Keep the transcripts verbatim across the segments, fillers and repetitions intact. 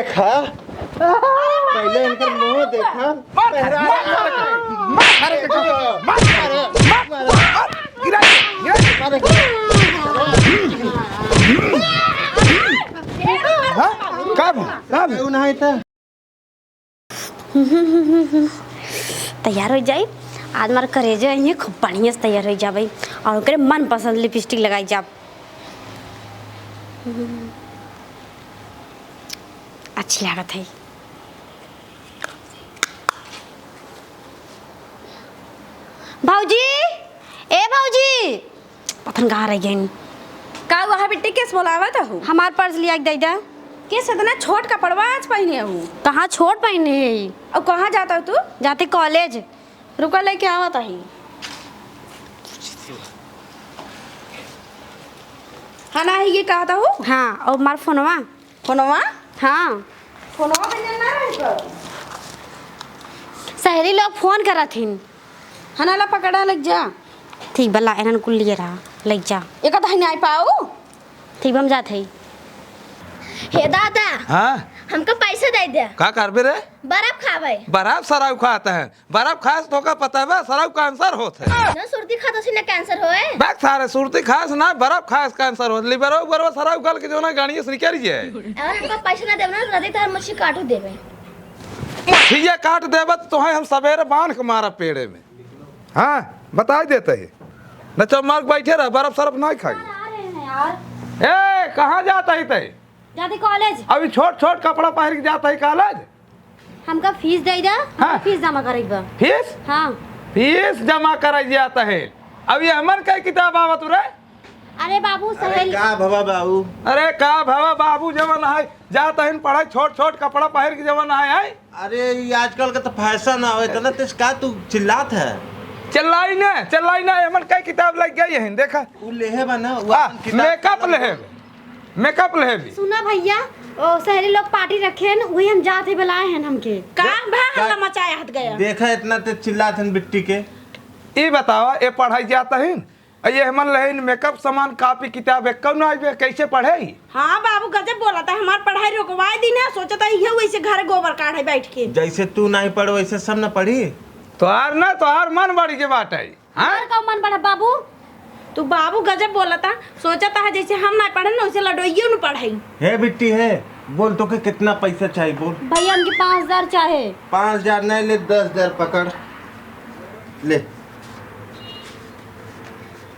देखा, पहले इनकर मुंह देखा। मार, मार, मार, मार, मार, मार, मार, मार, गिरा, गिरा, मार। हाँ? का भा? का भा? उ नाही था। तैयार हो जाई। आज हमार करेजा है, खूब बढ़िया से तैयार हो जाबे और ओकरे मनपसंद लिपस्टिक लगाई जाब। अच्छी लागत है। भौजी, ए भौजी, पता न कहाँ रह गइन। का हुआ है बिट्टी, केस बोलावत हूँ? हमार पर्स लिया के दे दे। केस इतना छोट कपड़वा आज पहने हूँ? कहाँ छोट पहने है? और कहाँ जाता हूँ तू? जाते कॉलेज। रुका, लेके आवत हई। हाँ, ना है, ये कहता हूँ। हाँ, और मार फोनवा। फोनवा? हाँ। फोनवा पे ना रही पर। सहेली लोग फोन करत हिन। हाँ, ना ला, पकड़ा, लग जा। ठीक बा, ला, एनन कुल लिए रहा, लग जा। एक तो नहीं पाऊ। ठीक बा, हम जात हई। हे दादा, हाँ? हमका पैसा दे दे। का करबे रे? बर्फ खावे। बर्फ सराउ खात है? बर्फ खास तो का पता है बे? सराउ कैंसर होत है। ना सुरती खात उसी ना कैंसर होए। बैक सारे सुरती खास ना, बर्फ खास कैंसर होत। लिवरो उबरो सराउ गल के जो ना गाड़ियों से निकल जाए। अगर हमका पैसा ना देबे ना, तो राती तार मछली काटू देबे। मछलिया काट देबे तो तोहे हम सवेरे बांध के मारब पेड़े में। हाँ, बताई देते ही। न चौमार के बैठे रह, बर्फ सरफ ना खाई। आ रहे हैं यार। ए, कहाँ जाता ही तै? जाते कॉलेज। अभी छोट छोट कपड़ा पहन के जाता ही कॉलेज? हमका फीस दे दे, हमका हाँ। फीस जमा करे के बा। फीस? हाँ। फीस जमा करे जाता है। अब ये हमन कई किताब आवत रे? अरे बाबू, अरे सहेली। का भवा बाबू? अरे का भवा बाबू जवन है, जात हइन पढ़े, छोट छोट कपड़ा पहिर के जवन है, है? अरे, ई आजकल का तो फैशन है, इतना तेज का तू चिल्लात है? चिल्लाई ना, चिल्लाई ना, हमन कई किताब लग गई है, देखा। उ लेहे बा ना, उ हाँ, अपन किताब मेकअप लेहे, मेकअप लेहे भी। सुना भैया, ओ सहेली लोग पार्टी रखे हैं, वही हम जात ही बुलाए हैं हमके। का बा का हल्ला मचाए हाथ गया? देखा, इतना तेज चिल्लात हन बिट्टी के। ई बतावा, ए पढ़ाई जात हइन? अ, ये हमन लहिन मेकअप सामान, कॉपी किताब एक्कौ ना आइबे, कैसे पढ़े? हाँ बाबू, गजब बोला था, हमार पढ़ाई रुकवाए दिन है, सोचा था इहे वैसे घर गोबर काढ़े बैठ के। जैसे तू नहीं पढ़, वैसे सब न पढ़ी। तोहार ना, तोहार मन बढ़ के बाटे, हाँ? तोहार का मन बढ़ा बाबू? तू बाबू गजब बोला था, सोचा था जैसे हम ना पढ़े ना, वैसे लडोइयो न पढ़े। हे बिट्टी है, बोल तोके कितना पैसा चाही, बोल। भैया, हमके पाँच हजार चाहे। पाँच हजार नहीं ले, दस हजार पकड़, ले।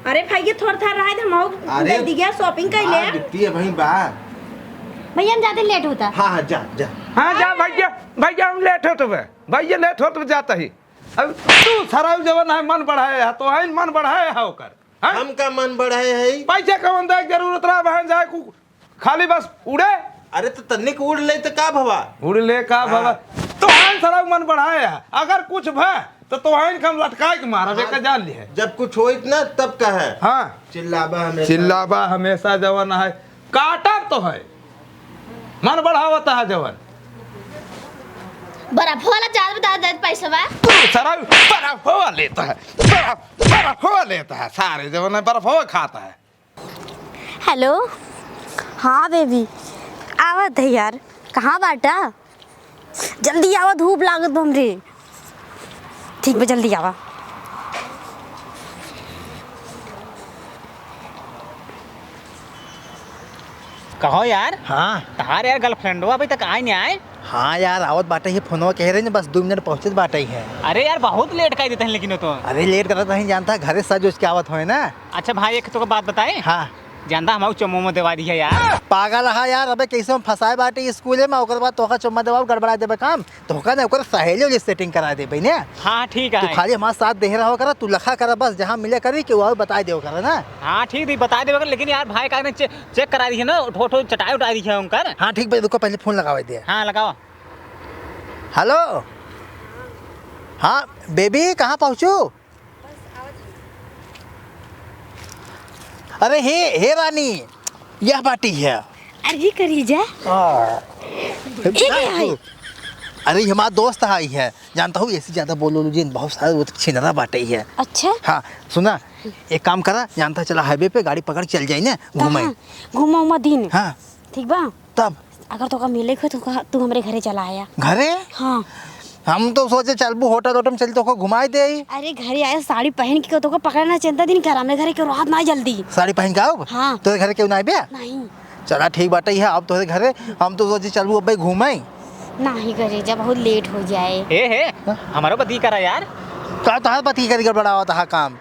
अरे भाई, ये थोड़ा था रहा है, हम अरे, दे दिया, shopping कर ले। बिट्टी है भाई, बा। भैया, हम जाते, लेट होता। हाँ, हाँ, जा, जा। हाँ, जा भैया, भैया, हम लेट होत बे। भैया, लेट होत बे, जाता ही। अब तू सराउ जवन है, मन बढ़ाए है, तो है मन बढ़ाए है ओकर। हाँ? हम का मन बढ़ाए है? पैसे कवन दे के जरूरत रहा, बहन जाए कु-, खाली बस उड़े। अरे तो तनिक उड़ ले तो का भवा? उड़ ले का हाँ। भवा? तोहान सराउ मन बढ़ाए है। अगर कुछ भा तो तोहान के हम लटकाए के मारब, हाँ। एक जान लिहे। जब कुछ होइत ना तब कहे। हाँ। चिल्लाबा हमेशा। चिल्लाबा हमेशा जवन है। काटब तो है। मन बढ़ावत है जवन। बर्फ वाला चार बता दे पैसा बा। तू सराउ बर्फ वाला लेता है। बर्फ, बर्फ वाला लेता है। सारे जवन है बर्फ वाला खाता है। हेलो, हाँ बेबी, आवत है यार, कहाँ बाटा? जल्दी आवा, धूप लागत बा हमरे। ठीक बा, जल्दी आवा। कहो यार, हाँ। तहार यार girlfriendवा अभी तक आए नहीं आए? हाँ यार, आवत बाटे ही, फोनवा कहे रहे ना, बस दो मिनट पहुँचत बाटे ही है। अरे यार, बहुत लेट कर देते हैं लेकिन वो तो। अरे लेट करत नहीं जानता, घरे सज उज के आवत होए ना। अच्छा भाई, एक तो बात बताए। हाँ। जानता हमारे चुम्मा देवा दिया यार। पागल हा यार, अबे कैसे हम फंसाए बाटे स्कूले में, ओकर बाद तोका चुम्मा देवा गड़बड़ा देबे काम। तोका ना ओकर सहेली वाली setting करा देबे ने। हाँ, ठीक है। तू खाली हमारे साथ देह रहो करा, तू लखा करा बस, जहाँ मिले करी कि वो बताए देव करा ना। हाँ, ठीक है, बताए देव करा, लेकिन यार भाई का ने चे-, check करा दी है ना, ठो ठो चटाई उठाई दी है उनकर। हाँ, ठीक भाई, रुको पहले फोन लगावे दे। हाँ, लगाओ। हेलो, हाँ बेबी, कहाँ पहुँचू? अरे हे, हे रानी, यह बाटी है। अरे करी जा। हाँ। ए के आई? अरे हमारा दोस्त आई है, जानता हूँ ऐसी ज्यादा बोलो लो जिन, बहुत सारे वो छिनरा बाटे ही है। अच्छा। हाँ, सुना, एक काम करा, जानता चला highway पे गाड़ी पकड़ चल जाई ना घूमे। कहाँ? घूमा उमा दिन। हाँ। ठीक बा। तब? अगर तोका मिले के हो तो का, तू हमरे घरे चला आया। घरे? हाँ। हम तो सोचे चलबू होटल वोटल में चल तोका घुमाई देई। अरे घरे आया साड़ी पहन के तोका पकड़ना चिंता दिन कर, हमरे घरे के रात ना जल्दी। साड़ी पहन के आउब? हाँ। तोरे घरे केहू ना आइबे? नहीं। चला ठीक बाटे, इहे अब तोरे घरे। हम तो सोचे चलबू अब्बे घूमे। नहीं करे जा, बहुत लेट हो जाए। ए हे, हाँ? हमारो बती करा यार। का तोहार बती करी गड़बड़ावत हा काम?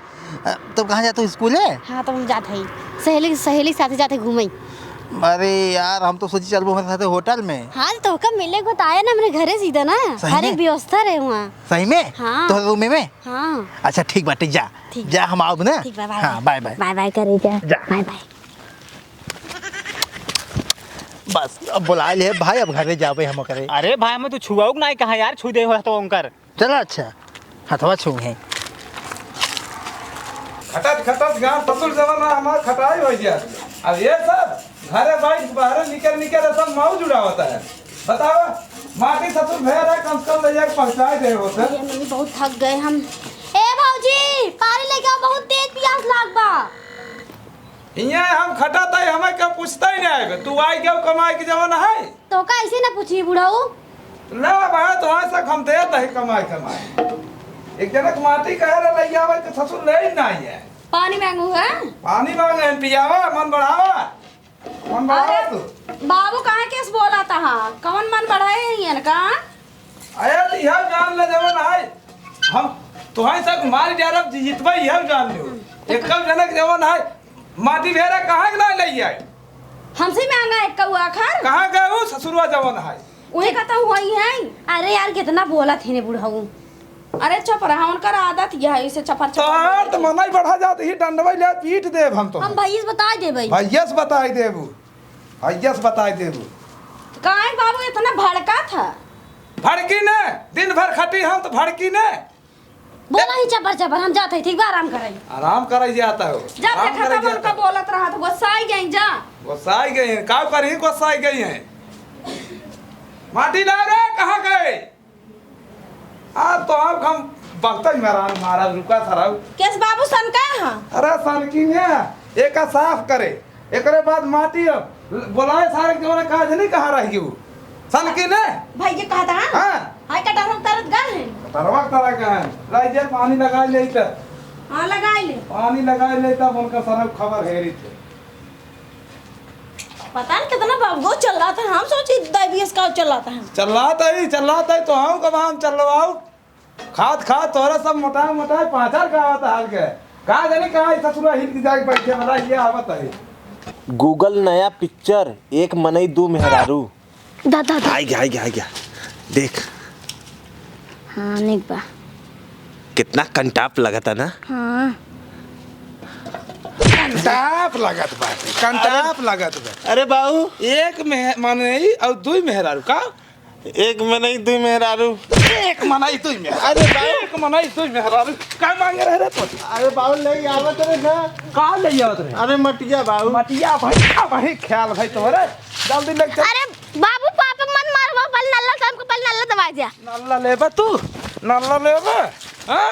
अ, तब कहाँ जात हो, स्कूल है? हाँ, तब हम जात हई। सहेली, सहेली के साथे जात हई घूमई। अरे यार, हम तो सोची चलबो हमारे साथे होटल में। हाँ, तो तोहका मिले को तो आया ना हमरे घरे सीधा ना। सही हर एक में? व्यवस्था रहे वहाँ। सही में? हाँ। तोहरे रूमे में? हाँ। अच्छा, ठीक बाटे, जा। ठीक। जा, हम आउब ना। ठीक बा, बाय हाँ, bye. Bye bye. Bye bye करे जा। जा। Bye bye. बस, अब बुलाइ ले भाई, अब घरे जाबे हम करे। अरे भाई, हमें तू छुआउक नाहीं कहा यार, छुइ दे हो तो उनकर। चला अच्छा, हथवा छुइहैं। खटत खटत गाँव ससुर जवन है, हमार खटाई होइ गया। अब ये सब घरे बैठ के बाहरे निकल निकल सब मौज उड़ावत है। बतावा, माटी ससुर भेर है, कम से कम ले जाके पहुँचाइ दे होत। अरे मम्मी, बहुत थक गए हम। ए भौजी, पानी लेके आओ, बहुत तेज पियास लाग बा। हियाँ हम खटत है, हमें केहू पूछत ही नाहीं है। तू आइ गयो कमाइ के जवन है। तोहका ऐसे ना पूछी बुढ़ऊ। ले बा, तोहरे से हम देत ही कमाइ कमाइ। एक जनक माटी कहे रे लइ आवे तो ससुर ले ही नाहीं है। पानी मांगू है? पानी मांगे हैं, पियावा, मन बढ़ावा। मन बढ़ावा अरे, तू। बाबू काहे केस बोलत हा? कौन मन बढ़ाए हैं इनका? अरे तो यह जान ले जवन है, हम तोहरे से मार डालब, जितबे यह जान ले। एक जनक जवन है, माटी भेरा कहाँ के ना ले आए? हमसे मांगा एक कौआ खार। कहाँ गए वो ससुरवा जवन है? उहे का तो हुई है। अरे यार, कितना बोलत ही ने बुढ़ऊ। अरे चुप रहा, उनकर आदत यह है, इसे चपर चपर तोहार बोले तो के। मनई बढ़ा जात ही, डंडवा ले पीट देब हम तो। हम भैया से बताइ देबै। भैया से बताइ देबू, भैया से बताइ देबू। तो काहे बाबू इतना भड़का था? भड़की ने, दिन भर खटी हम तो भड़की ने। बोला ही चबर चबर, हम जात हई, ठीक बा, आराम करई। आराम करई जात हो। जा आराम देखा करई था, जात उनका हो। बोलत रहा तो गुस्साई गई, जा। गुस्साई गई हैं, का करी, गुस्साई गई हैं। माटी ला रे, कहाँ गए? आ, तो अब हम बगतई महाराज, महाराज रुका था रहू। केस बाबू सन का है? अरे सन की ने, एका साफ करे। एकरे बाद माटी अब बोलाए सारे के जमाने काज नहीं कहाँ रह गई वो। सन की ने? भाई जी कहता है? हाँ। हाय कटहर हम तरत गए हैं। तरवा तरह का है। लाई जे पानी लगाइ ले त। हाँ, लगाइ ले। पानी लगाइ ले तब उनका सारा खबर हेरी थे। पता नहीं कितना बाबू चिल्लात है, हम सोची दैबियस का चिल्लात है। चिल्लात है, चिल्लात है तो हम कब हम चिल्लवाऊ? खात खात तोहरा सब मोटाए मोटाए पाँचर का आवत हाल के। का जानी कहाँ ई ससुरा हिल के जाके बैठे वाला ये आवत है। Google नया picture, एक मनई दू मेहरारू। दा, दा, दा। आइ गया, आइ गया, आइ गया। देख। हाँ, निक बा। कितना कंटाप लगता ना? हाँ। कंटाप लगत बाटे, कंटाप लगत बा। अरे बाऊ। एक मेह-, मनई और दुई मेहरारू का? एक मनई दुई मेहरारू। एक मनई दुई मेहरारू। अरे बाऊ। एक मनई दुई मेहरारू। का मांगे रहे रे तू? अरे बाऊ, ले आवत रहे ना। का ले आवत रहे? अरे मटिया बाऊ। मटिया भाई, का भाई ख्याल भाई तोहरे? जल्दी ले चल। अरे बाबू, पापा मत मार, बाबू, पहले नल्ला से हमको पहले नल्ला दबा दिया। नल्ला लेबे तू? नल्ला लेबे? हाँ?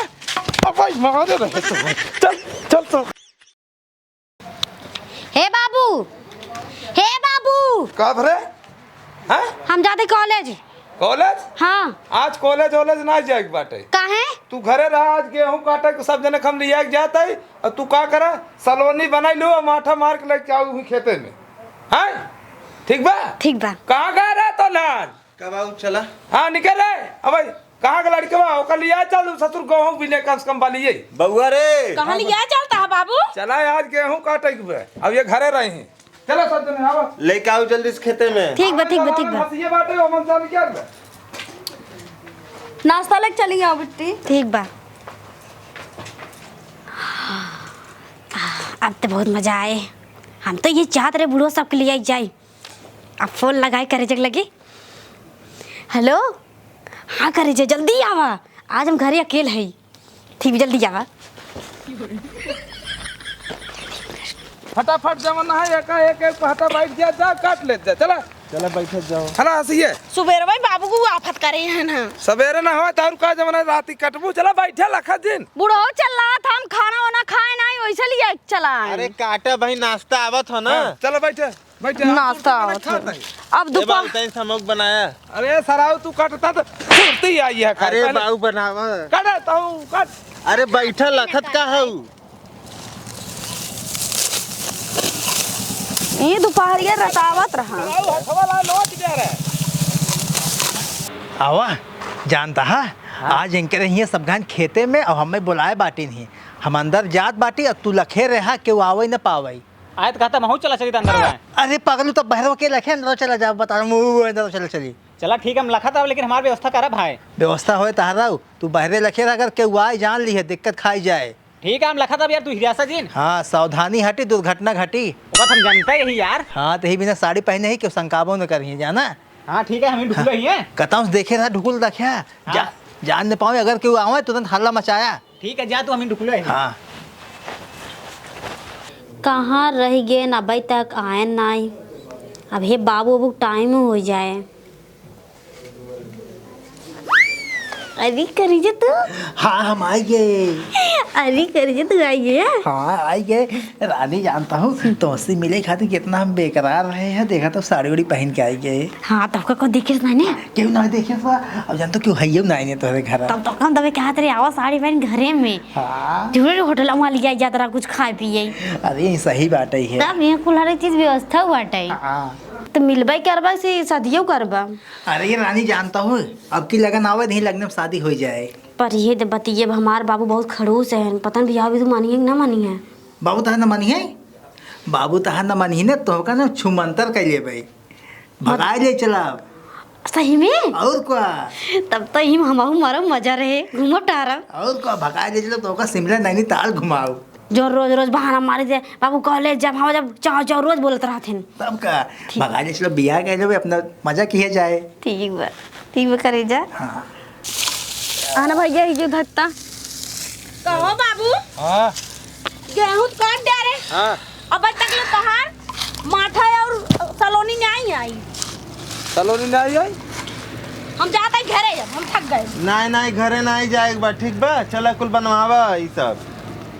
अब भाई मारे रहे तू। चल, चल तो। हे बाबू, हे बाबू। का भरे? हाँ? हम जाते कॉलेज। कॉलेज? हाँ। आज कॉलेज वॉलेज ना जाए के बाटे। काहे? तू घरे रहा, आज गेहूं काटे के सब जने हम लिया के जात है, और तू का करा? सलोनी बनाई लो और माठा मार के लेके आओ वही खेते में। हाँ? ठीक बा? ठीक बा। कहाँ गए रहे तो नान? का बाबू, चला। हाँ, निकल रे। अब भाई, कहाँ के लड़के बा? ओकर लिया चल, ससुर गेहूं बिने कम से कम बालिए। बउआ रे। कहाँ लिया चलता है बाबू? चला, आज गेहूं काटे के बा। अब ये घरे रही। चला सब जने, आवा। लेके आओ जल्दी से खेते में। ठीक बा, ठीक बा, ठीक बा। हंसिए बाटे, ओमन से निकल बे। नाश्ता लेके चली आओ बिट्टी। ठीक बा। अब तो बहुत मजा आए। हम तो ये चाहत रहे बुढ़ो सबके लिए आई जाई। अब फोन लगाए करे जग लगी। हेलो, हाँ करे जे, जल्दी आवा, आज हम घरे अकेल हई। ठीक, जल्दी आवा। फटाफट जवन है, एका एक एक पहटा बैठ जा, जा काट ले जा, चला। चला, बैठत जाओ। चला, हंसिए। सुबेरवा बाबू को आफत करे हैं ना। सवेरे ना हो, तारू का जवन है, राती कटबू, चला बैठे लखा दिन। बुढ़ो चल रहा था, हम खाना वाना खाए नहीं, वैसे लिए चला आए। अरे काटे भाई, नाश्ता आवत हो ना। हाँ, चला बैठे। बैठे, नाश्ता खाना आवत है। खात है। अब ए दोपहर बाबू, तैं समोक बनाया। अरे सराव, तू कटता तो सुरती आई है खाए। अरे पहले बाबू, बनावा। कट, तू कट। अरे बैठा, लखत का हऊ? ई दुपहरिया रतावत रहा। सराव, हथवा ला, नोच दे रहे। आवा, जानता हा, हाँ। आज इनके रहिए सब घन खेते में, और हमें बुलाए बाटी नहीं। हम अंदर जात बाटी, और तू लखे रहा, केहू आवइ न पावइ। आए त कहता, महू चला चली त अंदर में। अरे पगलू, तब बहरवा के लखे अंदर चला जाओ, बता, मुँह अंदर चला चली। चला ठीक है, हम लखत अब, लेकिन हमार व्यवस्था करा भाई। व्यवस्था होए तहरा, तू बहरे लखे रहा, अगर केहू आए, जान ली है, दिक्कत खाई जाए। ठीक है, हम लखत अब यार, तू हिरासा जिन। हाँ, सावधानी हटी, दुर्घटना घटी। ओका त हम जानते ही यार। हाँ, तो ही बिना साड़ी पहने ही केहू संकाबो न करिए, जाना? हाँ, ठीक है, हम ही ढुकले ही हैं। कतौ से देखे रहा, ढुकुल रखे। हाँ। जा, जान न पावे, अगर केहू आवे, तुरंत हल्ला मचाया। ठीक है, जा तू, हम ही ढुकले ही। हाँ। कहाँ रहि गएन, अबै तक आएन नाई। अब हे बाबू, अब टाइम होइ जाए। अरे करेजा तू? हाँ, हम आइ गए। अरे करेजा तू आइ गए? हाँ, आइ गए। रानी, जानता हूँ, तोहसे मिले खातिर कितना हम बेकरार रहे हैं। देखा तो साड़ी उड़ी पहन के आइ गए। हाँ, तब का को देखे से नहीं? केहू ना देखे से। अब जानता हूँ, केहू हइयो ना आइने तोहरे घर। तब तो हम दबे कहा तेरे आवा साड़ी पहन घरे में। हाँ। जरूर होटल में लिया जात रहा कुछ खाए पिए। अरे, सही बात है। तब ये कुल हर एक चीज व्यवस्था बाटे। हाँ। तो मिलबे करबा से शादियो करबा? अरे ये रानी, जानता हूँ, अब की लगन आवे, नहीं लगने में शादी हो जाए। पर ये तो बतिये, अब हमार बाबू बहुत खड़ूस है, पता नहीं बियाह भी तो मानिए कि ना मानिए। बाबू तहार न मानिए? बाबू तहार न मानिए ना, तोहका ना छुमंतर कर लेबे, भगाए ले चला। सही में? और का? तब तो इम हमहू मारो मजा रहे, घूमो टहरो। और का, भगाए ले चला, तोहका शिमला नैनीताल घुमाओ। जो रोज रोज बहाना मारे जे, बाबू कॉलेज जब, हाँ जब, चाहो चाहो रोज बोलत रहथिन। तब का, ठीक। भगा ले चलो, बियाह कर लेबे, अपना मजा किया जाए। ठीक बा, ठीक बा, करेजा। हाँ। आना भैया, ये धत्ता। कहो बाबू। हाँ। गेहूं काट दे रे। हाँ। अब तक ले तहार माठा और सलोनी नहीं आई। सलोनी नहीं आई? हम जात ही घरे, अब हम थक गए। नहीं, नहीं, घरे नहीं जाए एक बार, ठीक बा? चला कुल बनवावा ई सब।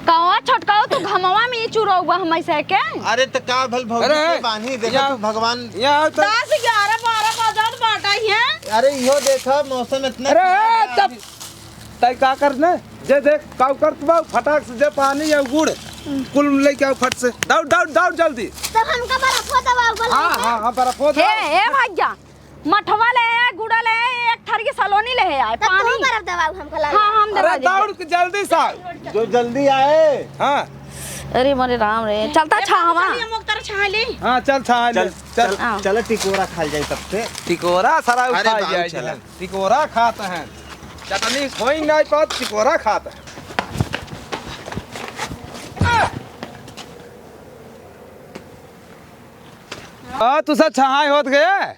कहो छोटकाओ, तू घमवा में ई चुरौबा हमई से के? अरे त का भल भौजी अरे, के बान्ही, देखा या, तू भगवान। या तो दस, ग्यारह, बारह बजत बाटे हैं। अरे इहो देखा, मौसम इतना अरे, खराब तब बा। तै का करने? जे देख, काऊ करत बा, फटाक से जे पानी या गुड़, कुल लेके आओ फट से। दौड़, दौड़, दौड़ जल्दी। तो हमका बर्फो दबाओ, बोल हाँ, के। हाँ, हाँ, बर्फो हे, दबाओ। ए भैया, मठवा ले, गुड़ा ले, एक थरी सलोनी ले आए, तो तू पानी। बर्फ दबाओ हमका लाल। हाँ, हम अरे दबा देते। दौड़ के जल्दी से आओ। जो जल्दी आए। हाँ। अरे मोरे राम रे, चलता ए, छावा। चलिए, हम ओकतर छाए ली। हाँ, चल छाए ले, चल, चल। चल, आओ। चल, टिकोरा खा जाए सबसे। टिकोरा सारा अरे उठा बाबू, जाए चला। जहन। टिकोरा खात हैं। चटनी खोई नहीं पात, टिकोरा खात हैं। आ, तू सब छहाए होत गए?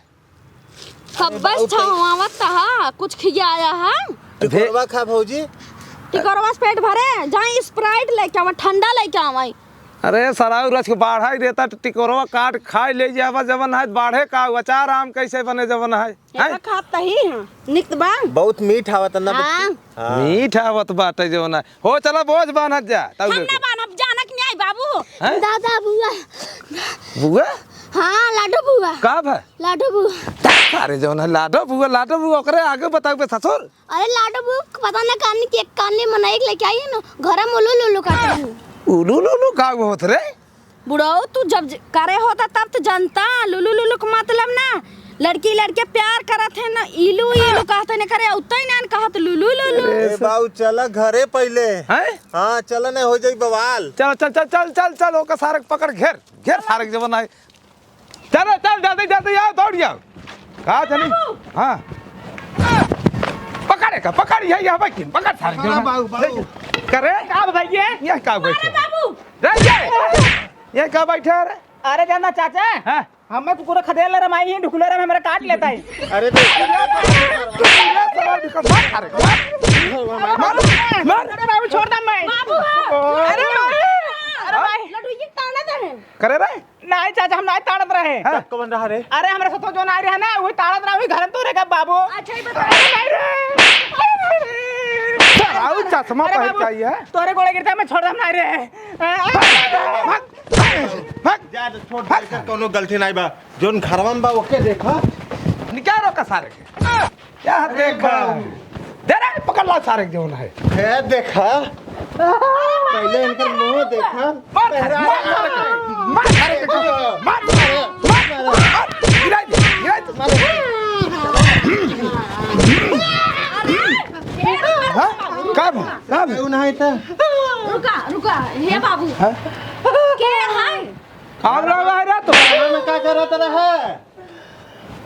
सब अरे बस बाबू, छहवावत तहा, कुछ खियाया है? टिकोरवा खा भौजी। टिकोरवा से पेट भरे, जाई Sprite लेके आवा, ठंडा लेके आवा। अरे सराउ रच के बाढ़ा ही देता, तो टिकोरवा काट खाए ले जावा जवन है, बाढ़े का अचार आम कैसे बने जवन है, हैं? एका खात तही हाँ, निक बा। बहुत मीठ आवत ना हाँ। बच्ची। हाँ। मीठ आवत बाटे जवन है। हो चला बोझ बान्हत जा। तब हम देखो। ना बान्हब, जानक नहीं आई बाबू। हैं? दादा बुआ। बुआ? हाँ, लाडो बुआ। का भा? लाडो बुआ। अरे जवन है लाडो बुआ, लाडो बुआ, ओकरे आगे बताओ बे ससुर। अरे लाडो बुआ, पता ना कानी के कानी मनाई के लेके आई है ना, घर में उलू लुलू काट रही। उलू लुलू का होत रे? बुढ़ऊ, तू जब ज-, करे होता तब तो जनता, लुलू लुलू के मतलब ना, लड़की लड़के प्यार करत है ना, इलू इलू कहते न करे, उतई ना कहत लुलू लुलू। ए बाऊ, चला घरे पहले। हैं? हाँ, चला, नहीं हो जाई बवाल। चल, चल, चल, चल, चल, चल, ओका सारे के पकड़, घेर, घेर सारे के जवन है। चलो, चल, जल्दी, जल्दी आओ, दौड़ जाओ। कहाँ चली? बाबू। हाँ। पकड़ एका, पकड़, यही यहाँ बैठी, पकड़ सारे के हाँ, जवन है। बाबू, बाबू। करे? का भैया? ये का बैठे? अरे बाबू। रे, ये, ये का बैठे रे? अरे जाना चाचा, हाँ। हमें कुकुर खदेड़ ले रहा, माई ही ढुकले रहा, हमारा काट लेता है। अरे तो मार, मार, मार। अरे बाबू, छोड़ दे मैं। बाबू, अरे माई, अरे माई। लड्डू ये ताना दे है। करे रे? नहीं चाचा, हम नहीं ताड़त रहे। हाँ। कौन रहा रे? अरे हमारे साथ जो नहीं रहा ना, वही ताड़त रहा, वही घर में तो रहेगा बाबू। अच्छा, ये बता। अरे नहीं रे। अरे नहीं रे। आओ, चश्मा अरे पहन बाबू, के आई है। तोरे गोड़े गिरता, मैं छोड़ दे, हम नहीं रहे। भाग, भाग, भाग। जा, छोड़ दे, एकर कौनो गलती नाहीं बा। जौन घरवा में बा, ओके देखा। निकाल ओका सारे के। क्या देखा? दे रे, पकड़ ला सारे के जौन है। ए, देखा। पहले इनकर मुंह देखा। मार, मार, मार, मार, मार, मार, मार, मार, मार, गिराई दे, गिराई दे। हाँ? का भा? का भा? केहू नाहीं त। रुका, रुका, हे बाबू। हाँ? के है? का रहा है रे तू? हम का करत रहे?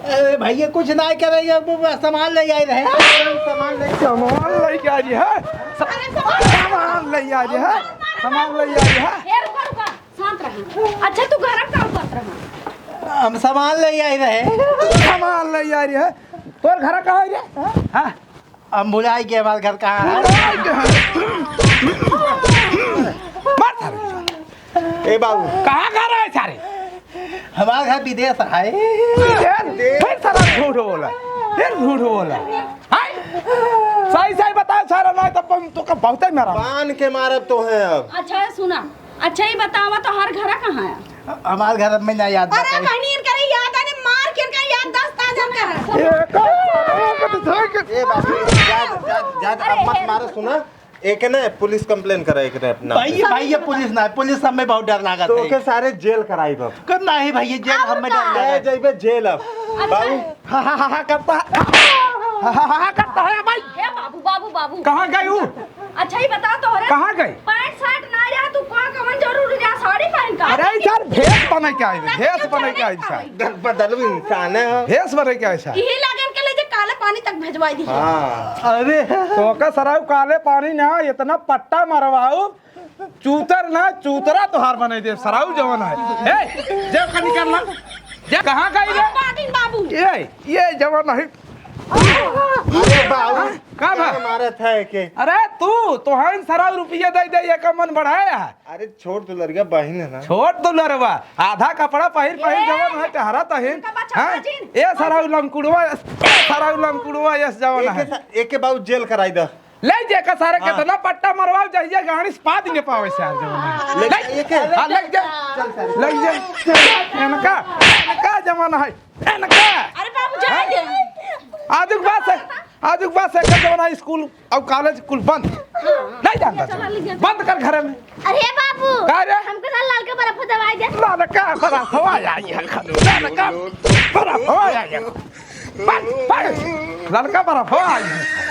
अरे भैया, कुछ नाहीं करे, ये वो सामान ले आई रहे। सामान ले, सामान ले आई है। सा-, सामान ले आई है। सामान ले आई है। ए, रुका, रुका, शांत रहा। अच्छा, तू घर में काम करत रहा? हम सामान ले आई रहे। सामान ले आई रहे। तोर घर कहाँ है रे? हाँ? हम भुलाई गए हमार घर कहाँ है। भुलाई गए। मार सारे। ए बाबू। कहाँ घर है सारे? हमार घर विदेश है। विदेश? फिर सारा झूठ बोला, फिर झूठ बोला। हाय? सही सही बताओ सारा, नाहीं तब हम तोका बहुते मारा। बांध के मारब तोहे अब। अच्छा सुना, अच्छा ई बतावा तोहार घर कहाँ है? हमार घर में ना याद अरे बा। बहनी, इनका याद आने मार के इनका याद दस ताजा कर। ए, का, का, का, का, ए बाबू, ज्यादा, ज्यादा, ज्यादा अब मत मारो, सुना। एक ना पुलिस complain करा, एक ना अपना। भाई, भाई, ये पुलिस ना, पुलिस सब में बहुत डर लागत तो है। ओके सारे जेल कराई बाबू। कब नाहीं भाई, ये जेल अब हमें का? डर ए, लागत। जइबे जेल अब। अच्छा। बाबू। हा, हा, हा, हा करता है। हा, हा, हा, हा करता है भाई। ए बाबू, बाबू, बाबू। कहाँ गई हूँ? अच्छा, ई बताओ तोहरे कहाँ गई? पैंट शर्ट ना रहा, तू कहाँ कवन जरूरी रहा साड़ी पहन का? अरे सर, भेष बने के आई, भेष बने के आई सर। बदलू इंसान है। भेष बने के आई सर। इही लगन के ले जे काले पानी तक भेजवाई दी। हाँ। अरे। तोका सराऊ काले पानी ना, इतना पट्टा मरवाऊ, चूतर ना, चूतरा तोहार बनाई देब, सराऊ जवन है। ए, जे ओका निकाल ला। जे कहाँ गई रे? बाबू। ये, ये जवन है। अरे बाबू, का बा? क्या मारत है के? अरे तू, तोहन सराऊ रुपया दे दे, ये का मन बढ़ाया है? अरे छोट दुलरिया बहिन है ना। छोट दुलरवा, आधा कपड़ा पहिर पहिर ए, जवन है, टहरत है। इनका बच्चा हाँ? बाजिन। ए सराऊ लंकुड़वा, ए सराउ लंकुड़वा, यस जवन एके है। सा-, एके बाबू जेल कराई द। ले जे का सारे हाँ। केतना पट्टा मरवाओ, जहिया गाड़ी से पाद ने पावे से यार जवन है। ले ले, एके। हाँ, ले जा। चल, चल। ले जा। इनका, इनका जमाना है। इनका। अरे बाबू, जाए दे। आजुक बात है, आजुक बात है, एकर जमाना स्कूल अउ कॉलेज कुल बंद। हाँ। नहीं जानता चला, चला। ले जा। बंद कर घर में। अरे बाबू, का रे? हमके ना ललका बर्फ दवाई दे। ललका बर्फ हवा आई है। ललका बर्फ हवा आई है। बंद, बंद। ललका बर्फ हवा आई है।